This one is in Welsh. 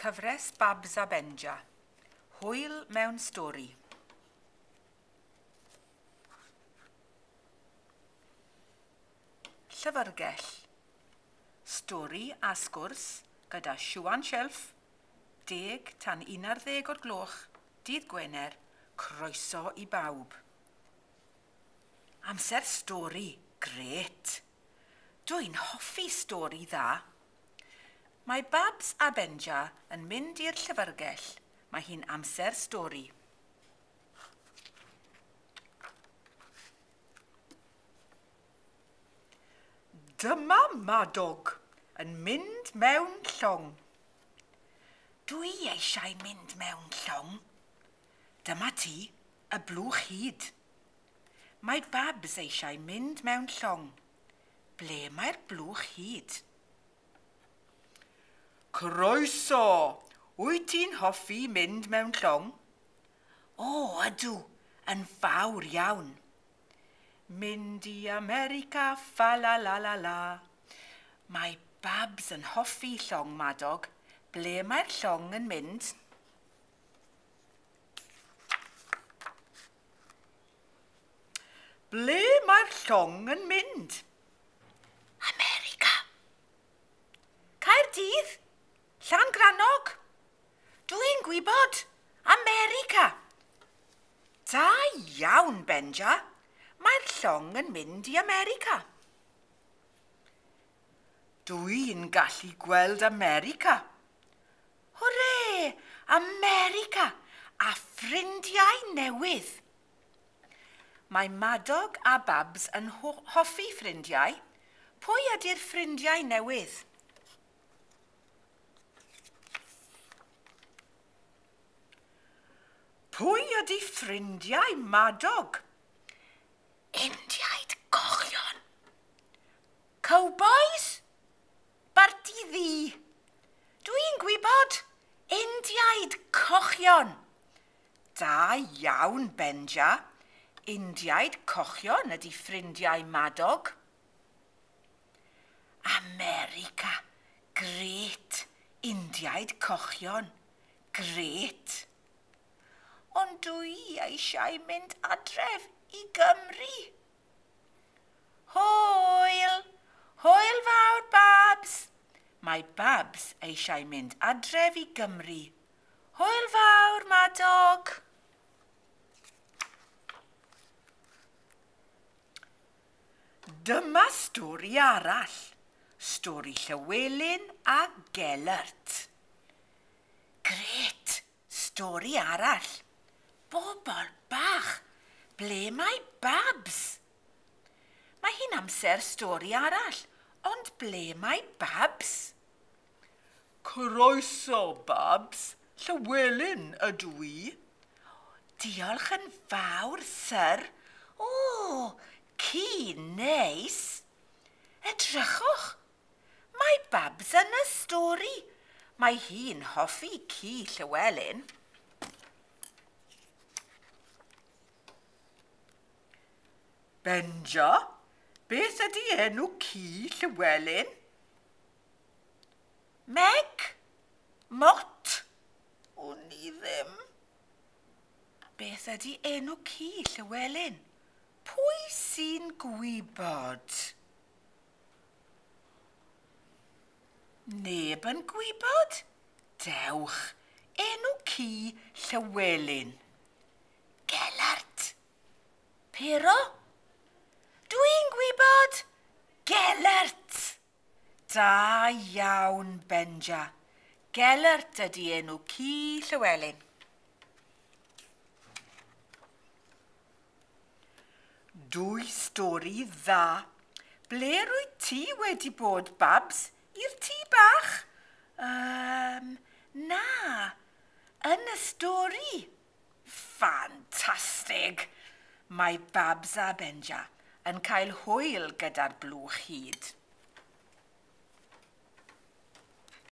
Cyfres Babs a Benja. Hwyl mewn stori. Llyfrgell. Stori a sgwrs gyda Siwan Shelf, 10 tan 11 o'r gloch, dydd Gwener, croeso i bawb. Amser stori, grêt! Dwi'n hoffi stori dda. Mae Babs a Benja yn mynd i'r llyfrgell. Mae hi'n amser stori. Dyma Madog yn mynd mewn llong. Dwi eisiau mynd mewn llong. Dyma ti, y blwch hud. Mae Babs eisiau mynd mewn llong. Ble mae'r blwch hud? Croeso! Wyt ti'n hoffi mynd mewn llong? O, ydw, yn fawr iawn. Mynd i America, fa la la la la. Mae Babs yn hoffi llong Madog. Ble mae'r llong yn mynd? Ble mae'r llong yn mynd? America. Caerdydd? Llangrannog? Dwi'n gwybod. America. Da iawn, Benja. Mae'r llong yn mynd i America. Dwi'n gallu gweld America. Hwre! America! A ffrindiau newydd. Mae Madog a Babs yn hoffi ffrindiau. Pwy ydy'r ffrindiau newydd? Pwy ydy ffrindiau Madog? Indiaid cochion. Cowboys? Barti ddu. Dwi'n gwybod. Indiaid cochion. Da iawn, Benja. Indiaid cochion ydy ffrindiau Madog. America. Grêt. Indiaid cochion. Grêt. Ond dwi eisiau mynd adref i Gymru. Hwyl! Hwyl fawr, Babs! Mae Babs eisiau mynd adref i Gymru. Hwyl fawr, Madog! Dyma stori arall. Stori Llywelyn a Gelert. Grêt! Stori arall. Bobl bach, ble mae Babs? Mae hi'n amser stori arall, ond ble mae Babs? Croeso, Babs. Llywelyn ydw i. Diolch yn fawr, syr. O, ci neis. Edrychwch. Mae Babs yn y stori. Mae hi'n hoffi ci Llywelyn. Benja, beth ydy enw ci Llywelyn? Meg? Mot? Wn i ddim. Beth ydy enw ci Llywelyn? Pwy sy'n gwybod? Neb yn gwybod? Dewch, enw ci Llywelyn. Gelert. Pero? Dwi'n gwybod! Gelert! Da iawn, Benja. Gelert ydy enw ci Llywelyn. Dwy stori dda. Ble rwyt ti wedi bod, Babs? I'r tŷ bach? Na. Yn y stori. Ffantastig! Mae Babs a Benja yn cael hwyl gyda'r blwch hud.